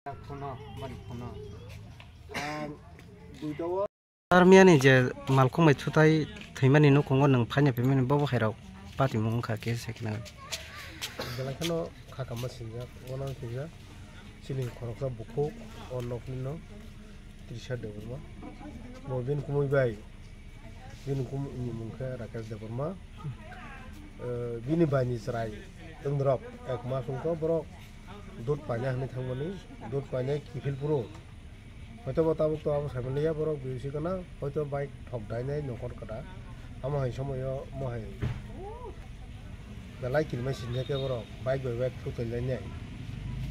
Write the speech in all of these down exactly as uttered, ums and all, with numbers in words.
Phuno, bani phuno. Ang duita o. Armiyani je malkhung bai thutai thwimani nukhungo nwng phaina phaimani bobo hairok patimung wngkha khe se kheno. Belai kheno kha kama sinjak, uanang sinjak. Chini khoroksa bukhuk o nokni no Trisha Debbarma. Bo bini kumui bai, bini kumui ni mung khe Rakesh Debbarma. Eh, bini bai ni chwrai wngdrok ek mas wngkha borok dud paina hinwi thangmani, dud paina kiphil phuru. Hoito bo tabuk to abo saimanliya borok B O C gana, hoito bike thok dainai nokor kwda. Amo hai somoyo mo hai belai kirmai sinjak khe borok bike bai bike thutai lainai.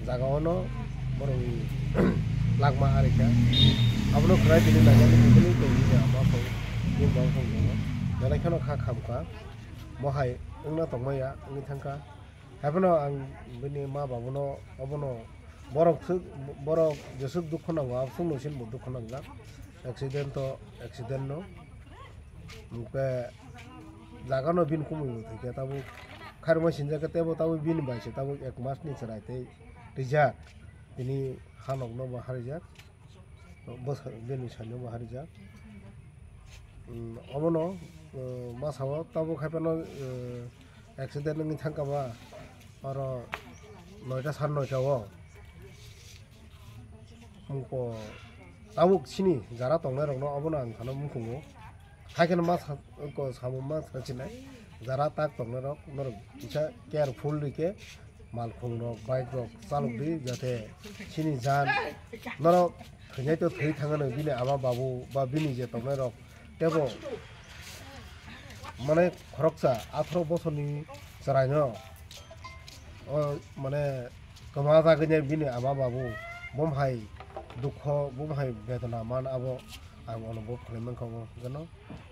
Jaga ono borok ni lakma arikha. Abono khwnai tini naikhe tini tongwi ya ma song ni bang song tongo. Belai kheno kha khamkha. Mo hai wngna tongmaya wngwi thangkha. Haiphano ang bini ma babuno obono borok thwk, borok jeswk dukhu nango, abswkno chini bo dukhu nangjak. Accident to accident no. Hwnkhe jaga no bini kumui bo thwikhe tabuk khairokma sinjak khe teibo tabuk bini bai se tabuk ek mas ni chwrai tei rijak. Tini ha nok no bo harijak. Bwsa bini sani bo harijak. Hmm, obono, uh, masa o tabuk haiphano, uh, accident wngwi thangkha ba oro noita sar noita o. Mungko tabuk sini jara tongnai rokno obono ang phano mukhungo. Haikhe no ma sa-, ko samung ma sachinai. Jara tak tongnai rok norok kisa careful rikhe malkhung rok, bike rok chalok di, jate sini jan norok thwinai to thwi thangano bini ama babu ba bini je tongnai rok tebo mane khoroksa atharo bosorni chwraino o mane kwma jagwi bini ama babu bom hai dukho bom hai bedona man abo ang onobhob khlai mankha o gano.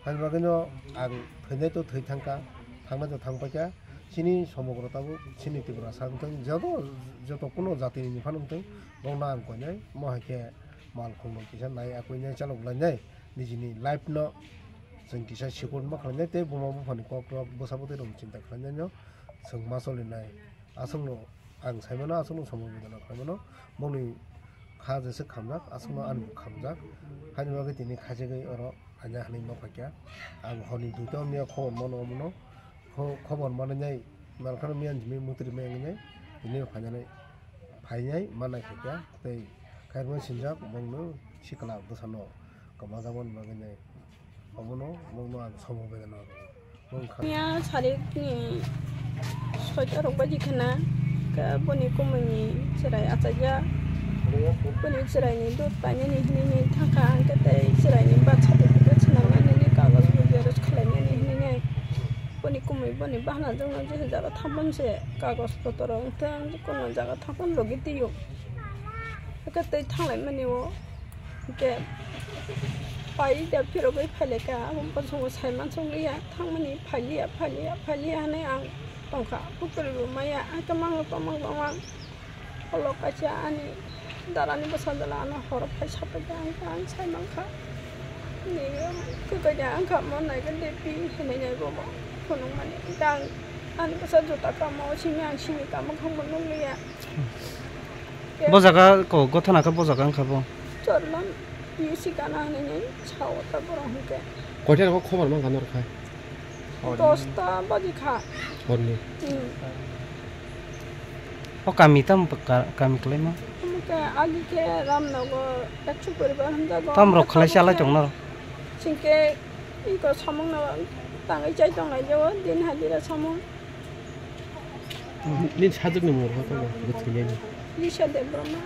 Haini bagwino ang thwinai to thwi thangkha, thangnai to thangpaikha. Chini somogro tabuk chini Tripura sak wngthang, joto, joto kuno jatini ni phano wngthang, bokno ang koinai, mo hai khe malkhungno kisa nai akwinai chalok lainai, nijini life no chwng kisa secure ma khlainai tei buma buphani kok rok bwsa bwtwi rok chinta khlainai no chwng ma cholinai. Aswkno ang saimano, aswkno samung bidano khlaimano, bongni kha jeswk khamjak, aswkno ani bo khamjak. Haini bagwi tini khachigwi oro aina hinwi ma phaikha. Ang horni duita wngya khobor mano omono, kho-, khobor manwi malkhano miyan jimi mutri maya wngwi tini phainani, phainai ma naikhaikha. Tei khairokma sinjak bongno sikla bwsano kwmajakmani bagwi nai. Obono bongno ang samung bedana rwo. Bong kha- Miya sarik ni soita rok baji khana, khe boni kumui ni chwrai achaiya. Boni chwrai ni dud painani hinwi ni thangkha, ang khe tei chwrai ni birth certificate swnamnani ni kagoj bo xerox khlainani hinwi ni. Boni kumui boni bahna jwkno je jaga thangmani se kagoj potor rok wngthang, kuno jaga thangmani logi twi o. Khe tei thanglaimani o. Hwnkhe pai da phirogwi phailaikha, abo bosongo saimansukliya, thangmani phailiya, phailiya, phailiya hinwi ang tongkha. Pukhuri bo maya, ang tongmang, tongmang, tongmang. Ulo kaisa ani darani bwsajla ano horo phai sapaikha, ang, ang saimankha. Nini kwkwi da wngkha, mo naikhe de pi hinwi nai bobo phunukmani. Hwnkhe ang ani bwsa juta kamo, simi ang simi kamo, khangbo nukliya. Bo jaga ko gothana khe bo jaga wngkha bo. Chorlon U C gana hinwi sao ta borok hwnkhe. Koita rogo khobor mankha norok hai? Dosta baji kha. Horni. Hmm. O kami tam ka-, kami kwlaima? Omo khe agi khe Ramnagar ekso poribar hamjago. Tam rok khlai chalai tong norok? Singkhe iko samung no tangwi chai tonglai jao din hajira samung. Nini sajwkni mung rok tamo bwthwinani? Lisha Debbarma.